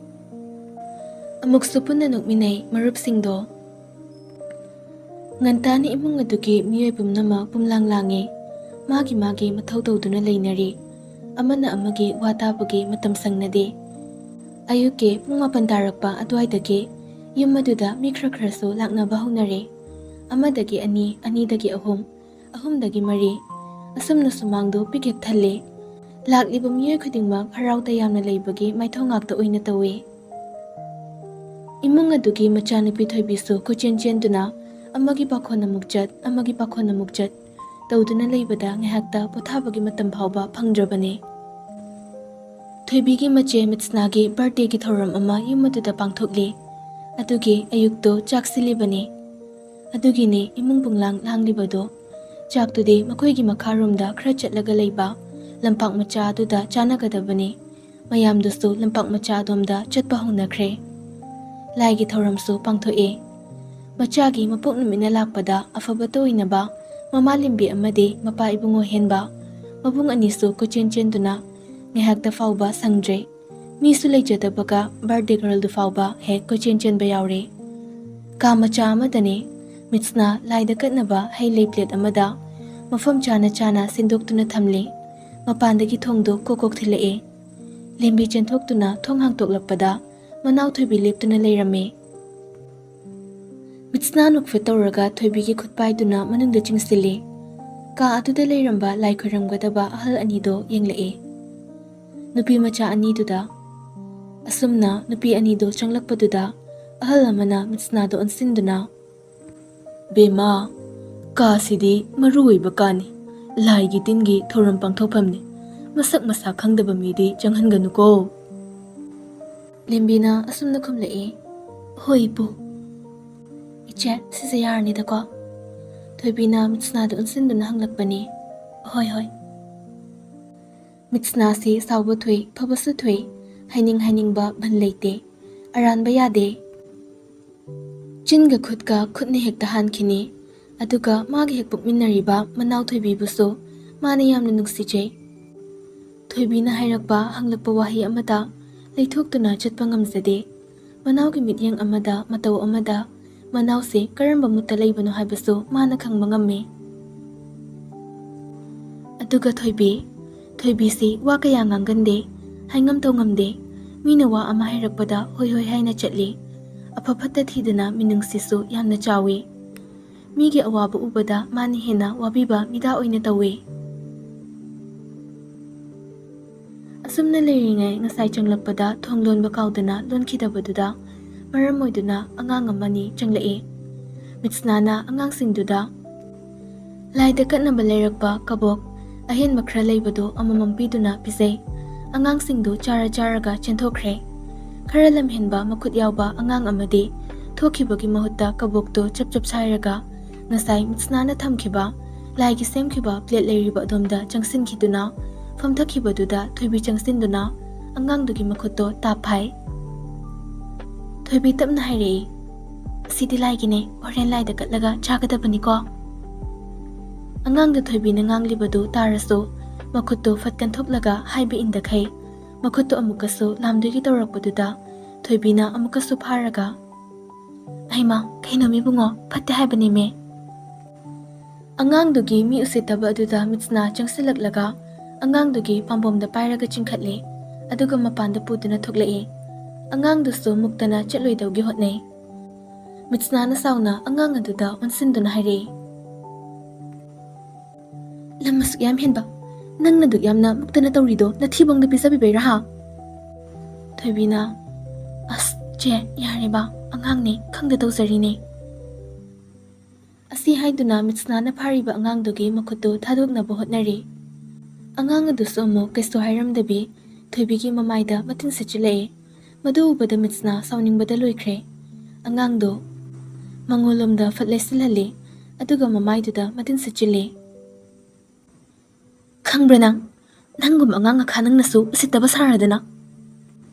ꯑꯃꯨꯛꯁꯨ ꯄꯨꯟꯅ ꯅꯣꯛꯃꯤꯟꯅꯩ ꯃꯔꯨꯞꯁꯤꯡꯗꯣ꯫ ꯉꯟꯇꯥꯅ ꯏꯃꯨꯡ ꯑꯗꯨꯒꯤ ꯃꯤꯑꯣꯏ ꯄꯨꯝꯅꯃꯛ ꯄꯨꯝꯂꯥꯡ ꯂꯥꯡꯉꯤ꯫ ꯃꯥꯒꯤ ꯃꯥꯒꯤ ꯃꯊꯧ ꯇꯧꯗꯨꯅ ꯂꯩꯅꯔꯤ꯫ ꯑꯃꯅ ꯑꯃꯒꯤ ꯋꯥ ꯇꯥꯕꯒꯤ ꯃꯇꯝ ꯁꯪꯅꯗꯦ꯫ ꯑꯌꯨꯛꯀꯤ ꯄꯨꯡ ꯃꯥꯄꯟ ꯇꯥꯔꯛꯄ ꯑꯗꯨꯋꯥꯏꯗꯒꯤ ꯌꯨꯝ ꯑꯗꯨꯗ ꯃꯤ ꯈꯔ ꯈꯔꯁꯨ ꯂꯥꯛꯅꯕ ꯍꯧꯅꯔꯦ꯫ ꯑꯃꯗꯒꯤ ꯑꯅꯤ, ꯑꯅꯤꯗꯒꯤ ꯑꯍꯨꯝ, ꯑꯍꯨꯝꯗꯒꯤ ꯃꯔꯤ, ꯑꯁꯨꯝꯅ ꯁꯨꯃꯥꯡꯗꯨ ꯄꯤꯛ ꯍꯦꯛ ꯊꯜꯂꯦ꯫ ꯂꯥꯛꯂꯤꯕ ꯃꯤꯑꯣꯏ ꯈꯨꯗꯤꯡꯃꯛ ꯍꯔꯥꯎ ꯇꯌꯥꯝꯅ ꯂꯩꯕꯒꯤ ꯃꯥꯏꯊꯣꯡ ꯉꯥꯛꯇ ꯑꯣꯏꯅ ꯇꯧꯏ꯫ ꯏꯃꯨꯡ ꯑꯗꯨꯒꯤ ꯃꯆꯥꯅꯨꯄꯤ ꯊꯣꯏꯕꯤꯁꯨ ꯀꯣꯏꯆꯦꯟ ꯆꯦꯟꯗꯨꯅ ꯑꯃꯒꯤ ꯄꯥꯈꯣꯟ ꯑꯃꯨꯛ ꯆꯠ, ꯑꯃꯒꯤ ꯄꯥꯈꯣꯟ ꯑꯃꯨꯛ ꯆꯠ ꯇꯧꯗꯨꯅ ꯂꯩꯕꯗ ꯉꯥꯏꯍꯥꯛꯇ ꯄꯣꯊꯥꯕꯒꯤ ꯃꯇꯝ ꯐꯥꯎꯕ ꯐꯪꯗ꯭ꯔꯕꯅꯤ꯫ ꯊꯣꯏꯕꯤꯒꯤ ꯃꯆꯦ ꯃꯤꯠꯁꯅꯥꯒꯤ ꯕꯥꯔꯗꯦꯒꯤ ꯊꯧꯔꯝ ꯑꯃ ꯌꯨꯝ ꯑꯗꯨꯗ ꯄꯥꯡꯊꯣꯛꯂꯤ꯫ ꯑꯗꯨꯒꯤ ꯑꯌꯨꯛꯇꯨ ꯆꯥꯛ ꯁꯤꯜꯂꯤꯕꯅꯤ꯫ ꯑꯗꯨꯒꯤꯅꯤ ꯏꯃꯨꯡ ꯄꯨꯝꯂꯥꯡ ꯂꯥꯡꯂꯤꯕꯗꯨ꯫ ꯆꯥꯛꯇꯨꯗꯤ ꯃꯈꯣꯏꯒꯤ ꯃꯈꯥꯔꯣꯝꯗ ꯈꯔ ꯆꯠꯂꯒ ꯂꯩꯕ ꯂꯝꯄꯥꯛ ꯃꯆꯥ ꯑꯗꯨꯗ ꯆꯥꯅꯒꯗꯕꯅꯤ꯫ ꯃꯌꯥꯝꯗꯨꯁꯨ ꯂꯝꯄꯥꯛ ꯃꯆꯥ ꯑꯗꯣꯝꯗ ꯆꯠꯄ ꯍꯧꯅꯈ꯭ꯔꯦ꯫ ꯂꯥꯏꯒꯤ ꯊꯧꯔꯝꯁꯨ ꯄꯥꯡꯊꯣꯛꯑꯦ꯫ ꯃꯆꯥꯒꯤ ꯃꯄꯣꯛ ꯅꯨꯃꯤꯠꯅ ꯂꯥꯛꯄꯗ ꯑꯐꯕꯇ ꯑꯣꯏꯅꯕ ꯃꯃꯥ ꯂꯦꯝꯕꯤ ꯑꯃꯗꯤ ꯃꯄꯥ ꯏꯕꯨꯡꯉꯣ ꯍꯦꯟꯕ, ꯃꯕꯨꯡ ꯑꯅꯤꯁꯨ ꯀꯣꯏꯆꯦꯟ ꯆꯦꯟꯗꯨꯅ ꯉꯥꯏꯍꯥꯛꯇ ꯐꯥꯎꯕ ꯁꯪꯗ꯭ꯔꯦ꯫ ꯃꯤꯁꯨ ꯂꯩꯖꯗꯕꯒ ꯕꯥꯔꯗꯦ ꯒꯔꯜꯗꯨ ꯐꯥꯎꯕ ꯍꯦꯛ ꯀꯣꯏꯆꯦꯟ ꯆꯦꯟꯕ ꯌꯥꯎꯔꯦ꯫ ꯀꯥ ꯃꯆꯥ ꯑꯃꯗꯅꯦ ꯃꯤꯠꯁꯅ ꯂꯥꯏꯗ ꯀꯠꯅꯕ ꯍꯩ ꯂꯩ ꯄ꯭ꯂꯦꯠ ꯑꯃꯗ ꯃꯐꯝ ꯆꯥꯅ ꯆꯥꯅ ꯁꯤꯟꯗꯣꯛꯇꯨꯅ ꯊꯝꯂꯦ꯫ ꯃꯄꯥꯟꯗꯒꯤ ꯊꯣꯡꯗꯣ ꯀꯣꯛ ꯀꯣꯛ ꯊꯤꯜꯂꯛꯑꯦ꯫ ꯂꯦꯝꯕꯤ ꯆꯦꯟꯊꯣꯛꯇꯨꯅ ꯊꯣꯡ ꯍꯥꯡꯇꯣꯛꯂꯛꯄꯗ ꯃꯅꯥꯎ ꯊꯣꯏꯕꯤ ꯂꯦꯞꯇꯨꯅ ꯂꯩꯔꯝꯃꯦ꯫ ꯃꯤꯠꯁꯅꯥ ꯅꯣꯛꯐꯦꯠ ꯇꯧꯔꯒ ꯊꯣꯏꯕꯤꯒꯤ ꯈꯨꯠ ꯄꯥꯏꯗꯨꯅ ꯃꯅꯨꯡꯗ ꯆꯤꯡꯁꯤꯜꯂꯦ꯫ ꯀꯥ ꯑꯗꯨꯗ ꯂꯩꯔꯝꯕ ꯂꯥꯏ ꯈꯣꯏꯔꯝꯒꯗꯕ ꯑꯍꯜ ꯑꯅꯤꯗꯣ ꯌꯦꯡꯂꯛꯑꯦ꯫ ꯅꯨꯄꯤ ꯃꯆꯥ ꯑꯅꯤꯗꯨꯗ꯫ ꯑꯁꯨꯝꯅ ꯅꯨꯄꯤ ꯑꯅꯤꯗꯣ ꯆꯪꯂꯛꯄꯗꯨꯗ ꯑꯍꯜ ꯑꯃꯅ ꯃꯤꯠꯁꯅꯥꯗꯣ ꯑꯣꯟꯁꯤꯟꯗꯨꯅ, "ꯕꯦꯝꯃ, ꯀꯥꯁꯤꯗꯤ ꯃꯔꯨ ꯑꯣꯏꯕ ꯀꯥꯅꯤ, ꯂꯥꯏꯒꯤ ꯇꯤꯟꯒꯤ ꯊꯧꯔꯝ ꯄꯥꯡꯊꯣꯛꯐꯝꯅꯤ, ꯃꯁꯛ ꯃꯁꯥ ꯈꯪꯗꯕ ꯃꯤꯗꯤ ꯆꯪꯍꯟꯒꯅꯨꯀꯣ꯫" ꯂꯦꯝꯕꯤꯅ ꯑꯁꯨꯝꯅ ꯈꯨꯝꯂꯛꯏ, "ꯍꯣꯏ ꯏꯄꯨ꯫" "ꯏꯆꯦ, ꯁꯤꯁꯦ ꯌꯥꯔꯅꯤꯗꯀꯣ?" ꯊꯣꯏꯕꯤꯅ ꯃꯤꯠꯁꯅꯥꯗ ꯑꯣꯟꯁꯤꯟꯗꯨꯅ ꯍꯪꯂꯛꯄꯅꯤ꯫ "ꯍꯣꯏ, ꯍꯣꯏ꯫" ꯃꯤꯠꯁꯅꯥꯁꯤ ꯁꯥꯎꯕ ꯊꯣꯏ, ꯐꯕꯁꯨ ꯊꯣꯏ, ꯍꯥꯏꯅꯤꯡ ꯍꯥꯏꯅꯤꯡꯕ ꯕꯟ ꯂꯩꯇꯦ꯫ ꯑꯔꯥꯟꯕ ꯌꯥꯗꯦ꯫ ꯆꯤꯟꯒ ꯈꯨꯠꯀ ꯈꯨꯠꯅ ꯍꯦꯛꯇ ꯍꯥꯟꯈꯤꯅꯤ꯫ ꯑꯗꯨꯒ ꯃꯥꯒ ꯍꯦꯛ ꯄꯣꯛꯃꯤꯟꯅꯔꯤꯕ ꯃꯅꯥꯎ ꯊꯣꯏꯕꯤꯕꯨꯁꯨ ꯃꯥꯅ ꯌꯥꯝꯅ ꯅꯨꯡꯁꯤꯖꯩ꯫ ꯊꯣꯏꯕꯤꯅ ꯍꯥꯏꯔꯛꯄ ꯍꯪꯂꯛꯄ ꯋꯥꯍꯩ ꯑꯃꯇ ꯂꯩꯊꯣꯛꯇꯨꯅ ꯆꯠꯄ ꯉꯝꯖꯗꯦ꯫ ꯃꯅꯥꯎꯒꯤ ꯃꯤꯠꯌꯦꯡ ꯑꯃꯗ, ꯃꯇꯧ ꯑꯃꯗ, ꯃꯅꯥꯎꯁꯦ ꯀꯔꯝꯕ ꯃꯨꯠꯇ ꯂꯩꯕꯅꯣ ꯍꯥꯏꯕꯁꯨ ꯃꯥꯅ ꯈꯪꯕ ꯉꯝꯃꯤ꯫ ꯑꯗꯨꯒ ꯊꯣꯏꯕꯤ, ꯊꯣꯏꯕꯤꯁꯤ ꯋꯥ ꯀꯌꯥ ꯉꯥꯡꯒꯟꯗꯦ, ꯍꯥꯏꯉꯝ ꯇꯧꯉꯝꯗꯦ꯫ ꯃꯤꯅ ꯋꯥ ꯑꯃ ꯍꯥꯏꯔꯛꯄꯗ ꯍꯣꯏ ꯍꯣꯏ ꯍꯥꯏꯅ ꯆꯠꯂꯤ꯫ ꯑꯐ ꯐꯠꯇ ꯊꯤꯗꯅ ꯃꯤꯅꯨꯡꯁꯤꯁꯨ ꯌꯥꯝꯅ ꯆꯥꯎꯏ꯫ ꯃꯤꯒꯤ ꯑꯋꯥꯕ ꯎꯕꯗ ꯃꯥꯅ ꯍꯦꯟꯅ ꯋꯥꯕꯤꯕ ꯃꯤꯗꯥ ꯑꯣꯏꯅ ꯇꯧꯏ꯫ ꯑꯁꯨꯝꯅ ꯂꯩꯔꯤꯉꯩ ꯉꯁꯥꯏ ꯆꯪꯂꯛꯄꯗ ꯊꯣꯡ ꯂꯣꯟꯕ ꯀꯥꯎꯗꯅ ꯂꯣꯟꯈꯤꯗꯕꯗꯨꯗ ꯃꯔꯝ ꯑꯣꯏꯗꯨꯅ ꯑꯉꯥꯡ ꯑꯃꯅꯤ ꯆꯪꯂꯛꯏ꯫ ꯃꯤꯠꯁꯅꯥꯅ ꯑꯉꯥꯡꯁꯤꯡꯗꯨꯗ ꯂꯥꯏꯗ ꯀꯠꯅꯕ ꯂꯩꯔꯛꯄ ꯀꯕꯣꯛ ꯑꯍꯦꯟꯕ ꯈꯔ ꯂꯩꯕꯗꯨ ꯑꯃꯃꯝ ꯄꯤꯗꯨꯅ ꯄꯤꯖꯩ꯫ ꯑꯉꯥꯡꯁꯤꯡꯗꯨ ꯆꯥꯔ ꯆꯥꯔꯒ ꯆꯦꯟꯊꯣꯛꯈ꯭ꯔꯦ꯫ ꯈꯔ ꯂꯝꯍꯦꯟꯕ ꯃꯈꯨꯠ ꯌꯥꯎꯕ ꯑꯉꯥꯡ ꯑꯃꯗꯤ ꯊꯣꯛꯈꯤꯕꯒꯤ ꯃꯍꯨꯠꯇ ꯀꯕꯣꯛꯇꯨ ꯆꯞ ꯆꯞ ꯁꯥꯏꯔꯒ ꯉꯁꯥꯏ ꯃꯤꯠꯁꯅꯥꯅ ꯊꯝꯈꯤꯕ ꯂꯥꯏꯒꯤ ꯁꯦꯝꯈꯤꯕ ꯄ꯭ꯂꯦꯠ ꯂꯩꯔꯤꯕ ꯑꯗꯣꯝꯗ ꯆꯪꯁꯤꯟꯈꯤꯗꯨꯅ ꯐꯝꯊꯈꯤꯕꯗꯨꯗ ꯊꯣꯏꯕꯤ ꯆꯪꯁꯤꯟꯗꯨꯅ ꯑꯉꯥꯡꯗꯨꯒꯤ ꯃꯈꯨꯠꯇꯣ ꯇꯥꯞ ꯐꯥꯏ꯫ ꯊꯣꯏꯕꯤ ꯇꯞꯅ ꯍꯥꯏꯔꯛꯏ, "ꯑꯁꯤꯗꯤ ꯂꯥꯏꯒꯤꯅꯦ, ꯍꯣꯔꯦꯟ ꯂꯥꯏꯗ ꯀꯠꯂꯒ ꯆꯥꯒꯗꯕꯅꯤꯀꯣ?" ꯑꯉꯥꯡꯗ ꯊꯣꯏꯕꯤꯅ ꯉꯥꯡꯂꯤꯕꯗꯨ ꯇꯥꯔꯁꯨ ꯃꯈꯨꯠꯇꯨ ꯐꯠ ꯀꯟꯊꯣꯛꯂꯒ ꯍꯥꯏꯕ ꯏꯟꯗꯈꯩ ꯃꯈꯨꯠꯇꯨ ꯑꯃꯨꯛꯀꯁꯨ ꯂꯥꯝꯗꯣꯏꯒꯤ ꯇꯧꯔꯛꯄꯗꯨꯗ ꯊꯣꯏꯕꯤꯅ ꯑꯃꯨꯛꯀꯁꯨ ꯐꯥꯔꯒ, "ꯑꯩꯃ, ꯀꯩꯅꯣ ꯃꯤꯕꯨꯡꯉꯣ, ꯐꯠꯇꯦ ꯍꯥꯏꯕꯅꯦꯃꯦ!" ꯑꯉꯥꯡꯗꯨꯒꯤ ꯃꯤ ꯎꯁꯤꯠꯇꯕ ꯑꯗꯨꯗ ꯃꯤꯠꯁꯅꯥ ꯆꯪꯁꯤꯜꯂꯛꯂꯒ ꯑꯉꯥꯡꯗꯨꯒꯤ ꯄꯥꯝꯕꯣꯝꯗ ꯄꯥꯏꯔꯒ ꯆꯤꯡꯈꯠꯂꯦ, ꯑꯗꯨꯒ ꯃꯄꯥꯟꯗ ꯄꯨꯗꯨꯅ ꯊꯣꯛꯂꯛꯏ꯫ ꯑꯉꯥꯡꯗꯨꯁꯨ ꯃꯨꯛꯇꯅ ꯆꯠꯂꯣꯏꯗꯧꯒꯤ ꯍꯣꯠꯅꯩ꯫ ꯃꯤꯠꯁꯅꯥꯅ ꯁꯥꯎꯅ ꯑꯉꯥꯡ ꯑꯗꯨꯗ ꯑꯣꯟꯁꯤꯟꯗꯨꯅ ꯍꯥꯏꯔꯛꯏ, "ꯂꯝ ꯑꯁꯨꯛ ꯌꯥꯝ ꯍꯦꯟꯕ, ꯅꯪꯅ ꯑꯗꯨꯛ ꯌꯥꯝꯅ ꯃꯨꯛꯇꯅ ꯇꯧꯔꯤꯗꯣ ꯅꯊꯤꯕꯣꯡꯗ ꯄꯤꯖꯕꯤꯕꯩꯔꯥ ꯍꯥ?" ꯊꯣꯏꯕꯤꯅ, "ꯑꯁ ꯆꯦ, ꯌꯥꯔꯦꯕ, ꯑꯉꯥꯡꯅꯦ, ꯈꯪꯗ ꯇꯧꯖꯔꯤꯅꯦ"꯫ ꯑꯁꯤ ꯍꯥꯏꯗꯨꯅ ꯃꯤꯠꯁꯅꯥꯅ ꯐꯥꯔꯤꯕ ꯑꯉꯥꯡꯗꯨꯒꯤ ꯃꯈꯨꯠꯇꯨ ꯊꯥꯗꯣꯛꯅꯕ ꯍꯣꯠꯅꯔꯤ꯫ ꯑꯉꯥꯡ ꯑꯗꯨꯁꯨ ꯑꯃꯨꯛ ꯀꯩꯁꯨ ꯍꯥꯏꯔꯝꯗꯕꯤ ꯊꯣꯏꯕꯤꯒꯤ ꯃꯃꯥꯏꯗ ꯃꯇꯤꯟ ꯁꯤꯠꯆꯤꯜꯂꯛꯏ꯫ ꯃꯗꯨ ꯎꯕꯗ ꯃꯤꯠꯁꯅꯥ ꯁꯥꯎꯅꯤꯡꯕꯗ ꯂꯣꯏꯈ꯭ꯔꯦ꯫ ꯑꯉꯥꯡꯗꯣ ꯃꯉꯣꯜꯂꯣꯝꯗ ꯐꯠ ꯂꯩꯁꯤꯜꯍꯜꯂꯤ, ꯑꯗꯨꯒ ꯃꯃꯥꯏꯗꯨꯗ ꯃꯇꯤꯟ ꯁꯤꯠꯆꯤꯜꯂꯤ꯫ "ꯈꯪꯕ꯭ꯔꯥ ꯅꯪ? ꯅꯪꯒꯨꯝꯕ ꯑꯉꯥꯡ ꯑꯈꯥ ꯅꯪꯅꯁꯨ ꯎꯁꯤꯠꯇꯕ ꯁꯥꯔꯗꯅ!"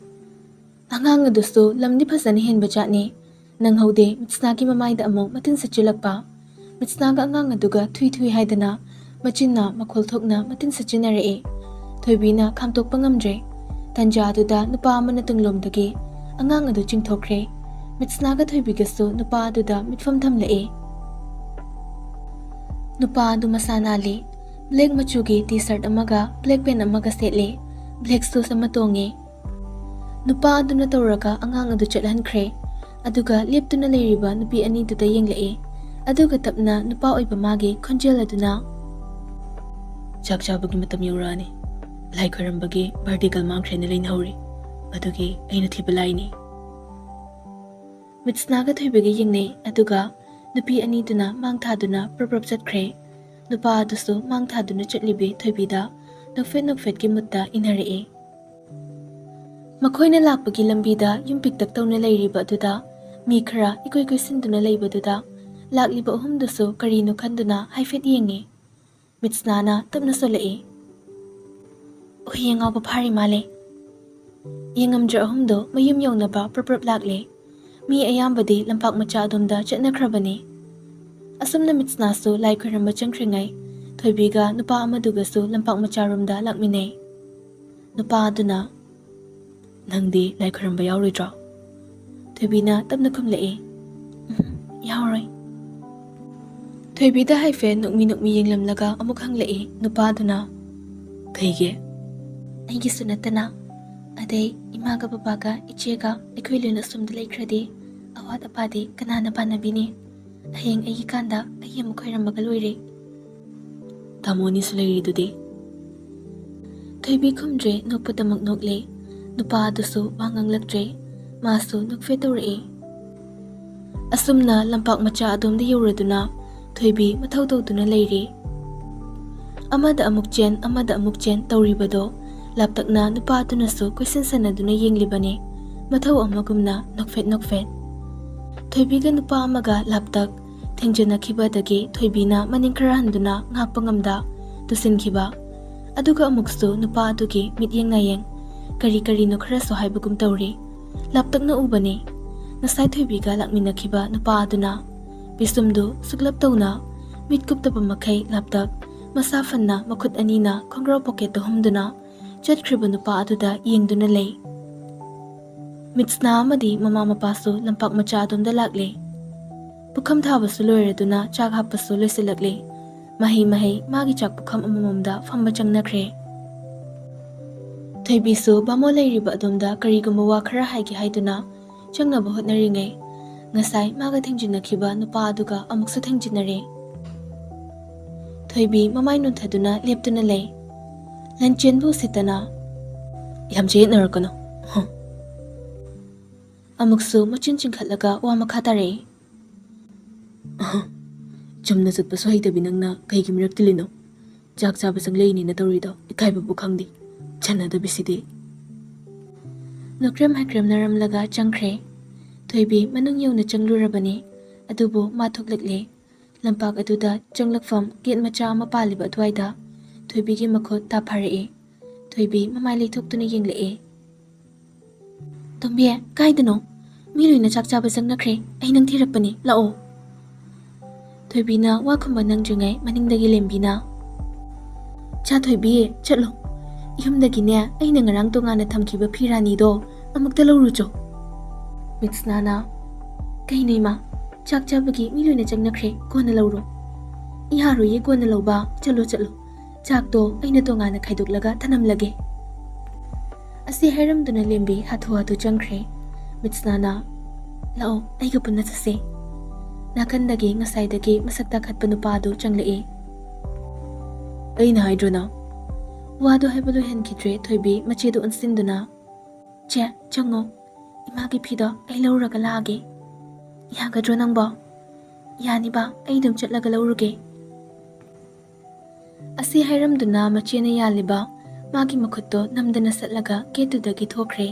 ꯑꯉꯥꯡ ꯑꯗꯨꯁꯨ ꯂꯝꯗꯤ ꯐꯖꯅ ꯍꯦꯟꯕ ꯖꯥꯠꯅꯤ꯫ ꯅꯪꯍꯧꯗꯦ, ꯃꯤꯠꯁꯅꯥꯒꯤ ꯃꯃꯥꯏꯗ ꯑꯃꯨꯛ ꯃꯇꯤꯟ ꯁꯤꯠꯆꯤꯜꯂꯛꯄ꯫ ꯃꯤꯠꯁꯅꯥꯒ ꯑꯉꯥꯡ ꯑꯗꯨꯒ ꯊꯨꯏ ꯊꯨꯏ ꯍꯥꯏꯗꯅ ꯃꯆꯤꯟꯅ ꯃꯈꯣꯜ ꯊꯣꯛꯅ ꯃꯇꯤꯟ ꯁꯤꯠꯆꯤꯟꯅꯔꯛꯏ꯫ ꯊꯣꯏꯕꯤꯅ ꯈꯥꯝꯇꯣꯛꯄ ꯉꯝꯗ꯭ꯔꯦ꯫ ꯇꯟꯖꯥ ꯑꯗꯨꯗ ꯅꯨꯄꯥ ꯑꯃꯅ ꯇꯨꯡꯂꯣꯝꯗꯒꯤ ꯑꯉꯥꯡ ꯑꯗꯨ ꯆꯤꯡꯊꯣꯛꯈ꯭ꯔꯦ꯫ ꯃꯤꯠꯁꯅꯥꯒ ꯊꯣꯏꯕꯤꯒꯁꯨ ꯅꯨꯄꯥ ꯑꯗꯨꯗ ꯃꯤꯠꯐꯝ ꯊꯝꯂꯛꯏ꯫ ꯅꯨꯄꯥ ꯑꯗꯨ ꯃꯁꯥ ꯅꯥꯜꯂꯤ꯫ ꯕ꯭ꯂꯦꯛ ꯃꯆꯨꯒꯤ ꯇꯤ ꯁꯔꯠ ꯑꯃꯒ ꯕ꯭ꯂꯦꯛ ꯄꯦꯟ ꯑꯃꯒ ꯁꯦꯠꯂꯤ꯫ ꯕ꯭ꯂꯦꯛ ꯁꯨꯁ ꯑꯃ ꯇꯣꯡꯉꯤ꯫ ꯅꯨꯄꯥ ꯑꯗꯨꯅ ꯇꯧꯔꯒ ꯑꯉꯥꯡ ꯑꯗꯨ ꯆꯠꯍꯟꯈ꯭ꯔꯦ꯫ ꯑꯗꯨꯒ ꯂꯦꯞꯇꯨꯅ ꯂꯩꯔꯤꯕ ꯅꯨꯄꯤ ꯑꯅꯤꯗꯨꯗ ꯌꯦꯡꯂꯛꯏ꯫ ꯑꯗꯨꯒ ꯇꯞꯅ ꯅꯨꯄꯥ ꯑꯣꯏꯕ ꯃꯥꯒꯤ ꯈꯣꯟꯖꯦꯜ ꯑꯗꯨꯅ, "ꯆꯥꯛ ꯆꯥꯕꯒꯤ ꯃꯇꯝ ꯌꯧꯔꯛꯑꯅꯤ꯫ ꯂꯥꯏ ꯈꯣꯏꯔꯝꯕꯒꯤ ꯕꯥꯔꯗꯦ ꯒꯜ ꯃꯥꯡꯈ꯭ꯔꯦꯅ ꯂꯩꯅꯍꯧꯔꯤ꯫ ꯑꯗꯨꯒꯤ ꯑꯩꯅ ꯊꯤꯕ ꯂꯥꯏꯅꯤ"꯫ ꯃꯤꯠꯁꯅꯥꯒ ꯊꯣꯏꯕꯤꯒ ꯌꯦꯡꯅꯩ, ꯑꯗꯨꯒ ꯅꯨꯄꯤ ꯑꯅꯤꯗꯨꯅ ꯃꯥꯡ ꯊꯥꯗꯨꯅ ꯄ꯭ꯔꯞ ꯄ꯭ꯔꯞ ꯆꯠꯈ꯭ꯔꯦ꯫ ꯅꯨꯄꯥ ꯑꯗꯨꯁꯨ ꯃꯥꯡ ꯊꯥꯗꯨꯅ ꯆꯠꯂꯤꯕꯤ ꯊꯣꯏꯕꯤꯗ ꯅꯣꯛꯐꯦꯠ ꯅꯣꯛꯐꯦꯠꯀꯤ ꯃꯨꯠꯇ ꯏꯟꯅꯔꯛꯏ꯫ ꯃꯈꯣꯏꯅ ꯂꯥꯛꯄꯒꯤ ꯂꯝꯕꯤꯗ ꯌꯨꯝ ꯄꯤꯛꯇꯛ ꯇꯧꯅ ꯂꯩꯔꯤꯕ ꯑꯗꯨꯗ ꯃꯤ ꯈꯔ ꯏꯀꯣꯏ ꯀꯣꯏꯁꯤꯟꯗꯨꯅ ꯂꯩꯕꯗꯨꯗ ꯂꯥꯛꯂꯤꯕ ꯑꯍꯨꯝꯗꯨꯁꯨ ꯀꯔꯤꯅꯣ ꯈꯟꯗꯨꯅ ꯍꯥꯏꯐꯦꯠ ꯌꯦꯡꯉꯤ꯫ ꯃꯤꯠꯁꯅꯥꯅ ꯇꯞꯅ ꯁꯣꯜꯂꯛꯏ꯫ "ꯍꯨꯏ ꯑꯉꯥꯎꯕ ꯐꯥꯔꯤ ꯃꯥꯜꯂꯦ꯫" ꯌꯦꯡꯉꯝꯗ꯭ꯔꯦ ꯑꯍꯨꯝꯗꯣ ꯃꯌꯨꯝ ꯌꯧꯅꯕ ꯄ꯭ꯔꯞ ꯄ꯭ꯔꯞ ꯂꯥꯛꯂꯦ꯫ ꯃꯤ ꯑꯌꯥꯝꯕꯗꯤ ꯂꯝꯄꯥꯛ ꯃꯆꯥ ꯑꯗꯣꯝꯗ ꯆꯠꯅꯈ꯭ꯔꯕꯅꯤ꯫ ꯑꯁꯨꯝꯅ ꯃꯤꯠꯁꯅꯥꯁꯨ ꯂꯥꯏ ꯈꯣꯏꯔꯝꯕ ꯆꯪꯈ꯭ꯔꯤꯉꯩ ꯊꯣꯏꯕꯤꯒ ꯅꯨꯄꯥ ꯑꯃꯗꯨꯒꯁꯨ ꯂꯝꯄꯥꯛ ꯃꯆꯥꯔꯣꯝꯗ ꯂꯥꯛꯃꯤꯟꯅꯩ꯫ ꯅꯨꯄꯥ ꯑꯗꯨꯅ, "ꯅꯪꯗꯤ ꯂꯥꯏ ꯈꯣꯏꯔꯝꯕ ꯌꯥꯎꯔꯣꯏꯗ꯭ꯔꯣ?" ꯊꯣꯏꯕꯤꯅ ꯇꯞꯅ ꯈꯨꯝꯂꯛꯏ, "ꯎꯝ, ꯌꯥꯎꯔꯣꯏ꯫" ꯊꯣꯏꯕꯤꯗ ꯍꯥꯏꯐꯦꯠ ꯅꯣꯛꯃꯤ ꯅꯣꯛꯃꯤ ꯌꯦꯡꯂꯝꯂꯒ ꯑꯃꯨꯛ ꯍꯪꯂꯛꯏ ꯅꯨꯄꯥꯗꯨꯅ, "ꯀꯩꯒꯤ?" "ꯑꯩꯒꯤꯁꯨ ꯅꯠꯇꯅ, ꯑꯗꯩ ꯏꯃꯥꯒ ꯕꯕꯥꯒ ꯏꯆꯦꯒ ꯑꯩꯈꯣꯏ ꯂꯣꯏꯅ ꯑꯁꯣꯝꯗ ꯂꯩꯈ꯭ꯔꯗꯤ ꯑꯋꯥꯠ ꯑꯄꯥꯗꯤ ꯀꯅꯥꯅ ꯄꯥꯟꯅꯕꯤꯅꯤ? ꯍꯌꯦꯡ ꯑꯩꯒꯤ ꯀꯥꯟꯗ ꯑꯩ ꯑꯃꯨꯛ ꯈꯣꯏꯔꯝꯕꯒ ꯂꯣꯏꯔꯦ꯫" "ꯇꯥꯃꯣ ꯑꯅꯤꯁꯨ ꯂꯩꯔꯤꯗꯨꯗꯤ?" ꯊꯣꯏꯕꯤ ꯈꯨꯝꯗ꯭ꯔꯦ, ꯅꯣꯛꯄꯗꯃꯛ ꯅꯣꯛꯂꯦ꯫ ꯅꯨꯄꯥ ꯑꯗꯨꯁꯨ ꯋꯥ ꯉꯥꯡꯂꯛꯇ꯭ꯔꯦ꯫ ꯃꯥꯁꯨ ꯅꯣꯛꯐꯦꯠ ꯇꯧꯔꯛꯏ꯫ ꯑꯁꯨꯝꯅ ꯂꯝꯄꯥꯛ ꯃꯆꯥ ꯑꯗꯣꯝꯗ ꯌꯧꯔꯗꯨꯅ ꯊꯣꯏꯕꯤ ꯃꯊꯧ ꯇꯧꯗꯨꯅ ꯂꯩꯔꯦ꯫ ꯑꯃꯗ ꯑꯃꯨꯛ ꯆꯦꯟ, ꯑꯃꯗ ꯑꯃꯨꯛ ꯆꯦꯟ ꯇꯧꯔꯤꯕꯗꯣ ꯂꯥꯞꯇꯛꯅ ꯅꯨꯄꯥ ꯑꯗꯨꯅꯁꯨ ꯀꯣꯏꯁꯟ ꯁꯟꯅꯗꯨꯅ ꯌꯦꯡꯂꯤꯕꯅꯤ, ꯃꯊꯧ ꯑꯃꯒꯨꯝꯅ ꯅꯣꯛꯐꯦꯠ ꯅꯣꯛꯐꯦꯠ꯫ ꯊꯣꯏꯕꯤꯒ ꯅꯨꯄꯥ ꯑꯃꯒ ꯂꯥꯞꯇꯛ ꯊꯦꯡꯖꯤꯟꯅꯈꯤꯕꯗꯒꯤ ꯊꯣꯏꯕꯤꯅ ꯃꯅꯤꯡ ꯈꯔ ꯍꯟꯗꯨꯅ ꯉꯥꯛꯄ ꯉꯝꯗ ꯇꯨꯁꯤꯟꯈꯤꯕ꯫ ꯑꯗꯨꯒ ꯑꯃꯨꯛꯁꯨ ꯅꯨꯄꯥ ꯑꯗꯨꯒꯤ ꯃꯤꯠꯌꯦꯡ ꯅꯥꯌꯦꯡ ꯀꯔꯤ ꯀꯔꯤꯅꯣ ꯈꯔꯁꯨ ꯍꯥꯏꯕꯒꯨꯝ ꯇꯧꯔꯤ꯫ ꯂꯥꯞꯇꯛꯅ ꯎꯕꯅꯤ꯫ ꯉꯁꯥꯏ ꯊꯣꯏꯕꯤꯒ ꯂꯥꯛꯃꯤꯟꯅꯈꯤꯕ ꯅꯨꯄꯥ ꯑꯗꯨꯅ ꯄꯤꯁꯨꯝꯗꯨ ꯁꯨꯛꯂꯞ ꯇꯧꯅ, ꯃꯤꯠ ꯀꯨꯞꯇꯕ ꯃꯈꯩ ꯂꯥꯞꯇꯛ, ꯃꯁꯥ ꯐꯟꯅ ꯃꯈꯨꯠ ꯑꯅꯤꯅ ꯈꯣꯡꯒ꯭ꯔꯥꯎ ꯄꯣꯀꯦꯠꯇ ꯍꯨꯝꯗꯨꯅ ꯆꯠꯈ꯭ꯔꯤꯕ ꯅꯨꯄꯥ ꯑꯗꯨꯗ ꯌꯦꯡꯗꯨꯅ ꯂꯩ꯫ ꯃꯤꯠꯁꯅꯥ ꯑꯃꯗꯤ ꯃꯃꯥ ꯃꯄꯥꯁꯨ ꯂꯝꯄꯥꯛ ꯃꯆꯥ ꯑꯗꯣꯝꯗ ꯂꯥꯛꯂꯦ꯫ ꯄꯨꯈꯝ ꯊꯥꯕꯁꯨ ꯂꯣꯏꯔꯗꯨꯅ ꯆꯥꯛ ꯍꯥꯞꯄꯁꯨ ꯂꯣꯏꯁꯤꯜꯂꯛꯂꯦ꯫ ꯃꯍꯩ ꯃꯍꯩ ꯃꯥꯒꯤ ꯆꯥꯛ ꯄꯨꯈꯝ ꯑꯃꯃꯝꯗ ꯐꯝꯕ ꯆꯪꯅꯈ꯭ꯔꯦ꯫ ꯊꯣꯏꯕꯤꯁꯨ ꯕꯥꯃꯣꯟ ꯂꯩꯔꯤꯕ ꯑꯗꯣꯝꯗ ꯀꯔꯤꯒꯨꯝꯕ ꯋꯥ ꯈꯔ ꯍꯥꯏꯒꯦ ꯍꯥꯏꯗꯨꯅ ꯆꯪꯅꯕ ꯍꯣꯠꯅꯔꯤꯉꯩ, ꯉꯁꯥꯏ ꯃꯥꯒ ꯊꯦꯡꯖꯤꯟꯅꯈꯤꯕ ꯅꯨꯄꯥ ꯑꯗꯨꯒ ꯑꯃꯨꯛꯁꯨ ꯊꯦꯡꯖꯤꯟꯅꯔꯦ꯫ ꯊꯣꯏꯕꯤ ꯃꯃꯥꯏ ꯅꯣꯟꯊꯗꯨꯅ ꯂꯦꯞꯇꯨꯅ ꯂꯩ꯫ ꯂꯟꯆꯦꯟꯕꯨ ꯎꯁꯤꯠꯇꯅ, "ꯌꯥꯝ ꯆꯌꯦꯠꯅꯔꯛꯀꯅꯨ꯫" ꯍꯨꯝ꯫ ꯑꯃꯨꯛꯁꯨ ꯃꯆꯤꯟ ꯆꯤꯡꯈꯠꯂꯒ ꯋꯥ ꯃꯈꯥ ꯇꯥꯔꯛꯏ꯫ "ꯑꯍ, ꯆꯨꯝꯅ ꯆꯠꯄꯁꯨ ꯍꯩꯇꯕꯤ ꯅꯪꯅ ꯀꯩꯒꯤ ꯃꯤꯔꯛ ꯇꯤꯜꯂꯤꯅꯣ? ꯆꯥꯛ ꯆꯥꯕ ꯆꯪꯂꯛꯏꯅꯦꯅ ꯇꯧꯔꯤꯗꯣ ꯏꯀꯥꯏꯕꯕꯨ ꯈꯪꯗꯦ꯫ ꯆꯟꯅꯗꯕꯤꯁꯤꯗꯤ꯫" ꯅꯣꯀ꯭ꯔꯦꯝ ꯍꯥꯏꯀ꯭ꯔꯦꯝꯅꯔꯝꯂꯒ ꯆꯪꯈ꯭ꯔꯦ꯫ ꯊꯣꯏꯕꯤ ꯃꯅꯨꯡ ꯌꯧꯅ ꯆꯪꯂꯨꯔꯕꯅꯤ꯫ ꯑꯗꯨꯕꯨ ꯃꯥ ꯊꯣꯛꯂꯛꯂꯦ꯫ ꯂꯝꯄꯥꯛ ꯑꯗꯨꯗ ꯆꯪꯂꯛꯐꯝ ꯒꯦꯠ ꯃꯆꯥ ꯑꯃ ꯄꯥꯜꯂꯤꯕ ꯑꯗꯨꯋꯥꯏꯗ ꯊꯣꯏꯕꯤꯒꯤ ꯃꯈꯨꯠ ꯇꯥꯐꯔꯛꯏ꯫ ꯊꯣꯏꯕꯤ ꯃꯃꯥꯏ ꯂꯩꯊꯣꯛꯇꯨꯅ ꯌꯦꯡꯂꯛꯏ꯫ "ꯇꯣꯝꯕꯤ, ꯀꯥꯏꯗꯅꯣ? ꯃꯤ ꯂꯣꯏꯅ ꯆꯥꯛ ꯆꯥꯕ ꯆꯪꯅꯈ꯭ꯔꯦ꯫ ꯑꯩ ꯅꯪ ꯊꯤꯔꯛꯄꯅꯤ, ꯂꯥꯛꯑꯣ꯫" ꯊꯣꯏꯕꯤꯅ ꯋꯥ ꯈꯨꯝꯕ ꯅꯪꯗ꯭ꯔꯤꯉꯩ ꯃꯅꯤꯡꯗꯒꯤ ꯂꯦꯝꯕꯤꯅ, "ꯆꯥ ꯊꯣꯏꯕꯤ, ꯆꯠꯂꯣ꯫ ꯌꯨꯝꯗꯒꯤꯅꯦ ꯑꯩꯅ ꯉꯔꯥꯡ ꯇꯣꯉꯥꯟꯅ ꯊꯝꯈꯤꯕ ꯐꯤ ꯔꯥꯅꯤꯗꯣ ꯑꯃꯨꯛꯇ ꯂꯧꯔꯨꯆꯣ꯫" ꯃꯤꯠꯁꯅꯥꯅ, "ꯀꯩꯅꯣ ꯏꯃꯥ, ꯆꯥꯛ ꯆꯥꯕꯒꯤ ꯃꯤ ꯂꯣꯏꯅ ꯆꯪꯅꯈ꯭ꯔꯦ, ꯀꯣꯟꯅ ꯂꯧꯔꯣ꯫" "ꯌꯥꯔꯣꯏꯌꯦ ꯀꯣꯟꯅ ꯂꯧꯕ, ꯆꯠꯂꯣ ꯆꯠꯂꯣ꯫ ꯆꯥꯛꯇꯣ ꯑꯩꯅ ꯇꯣꯉꯥꯟꯅ ꯈꯥꯏꯗꯣꯛꯂꯒ ꯊꯅꯝꯂꯒꯦ꯫" ꯑꯁꯤ ꯍꯥꯏꯔꯝꯗꯨꯅ ꯂꯦꯝꯕꯤ ꯍꯥꯊꯨ ꯍꯥꯊꯨ ꯆꯪꯈ꯭ꯔꯦ꯫ ꯃꯤꯠꯁꯅꯥꯅ, "ꯂꯥꯛꯑꯣ, ꯑꯩꯒ ꯄꯨꯟꯅ ꯆꯠꯁꯦ꯫" ꯅꯥꯀꯟꯗꯒꯤ ꯉꯁꯥꯏꯗꯒꯤ ꯃꯁꯛ ꯇꯥꯈꯠꯄ ꯅꯨꯄꯥ ꯑꯗꯨ ꯆꯪꯂꯛꯏ꯫ "ꯑꯩꯅ ꯍꯥꯏꯗ꯭ꯔꯣ ꯅꯪ?" ꯋꯥꯗꯨ ꯍꯥꯏꯕ ꯂꯣꯏꯍꯟꯈꯤꯗ꯭ꯔꯦ ꯊꯣꯏꯕꯤ ꯃꯆꯦꯗꯨ ꯑꯣꯟꯁꯤꯟꯗꯨꯅ, "ꯆꯦ, ꯆꯪꯉꯣ꯫ ꯏꯃꯥꯒꯤ ꯐꯤꯗꯣ ꯑꯩ ꯂꯧꯔꯒ ꯂꯥꯛꯑꯒꯦ꯫ ꯌꯥꯒꯗ꯭ꯔꯣ ꯅꯪꯕꯣ?" "ꯌꯥꯅꯤꯕ, ꯑꯩ ꯑꯗꯨꯝ ꯆꯠꯂꯒ ꯂꯧꯔꯨꯒꯦ꯫" ꯑꯁꯤ ꯍꯥꯏꯔꯝꯗꯨꯅ ꯃꯆꯦꯅ ꯌꯥꯜꯂꯤꯕ ꯃꯥꯒꯤ ꯃꯈꯨꯠꯇꯣ ꯅꯝꯗꯅ ꯆꯠꯂꯒ ꯒꯦꯠꯇꯨꯗꯒꯤ ꯊꯣꯛꯈ꯭ꯔꯦ꯫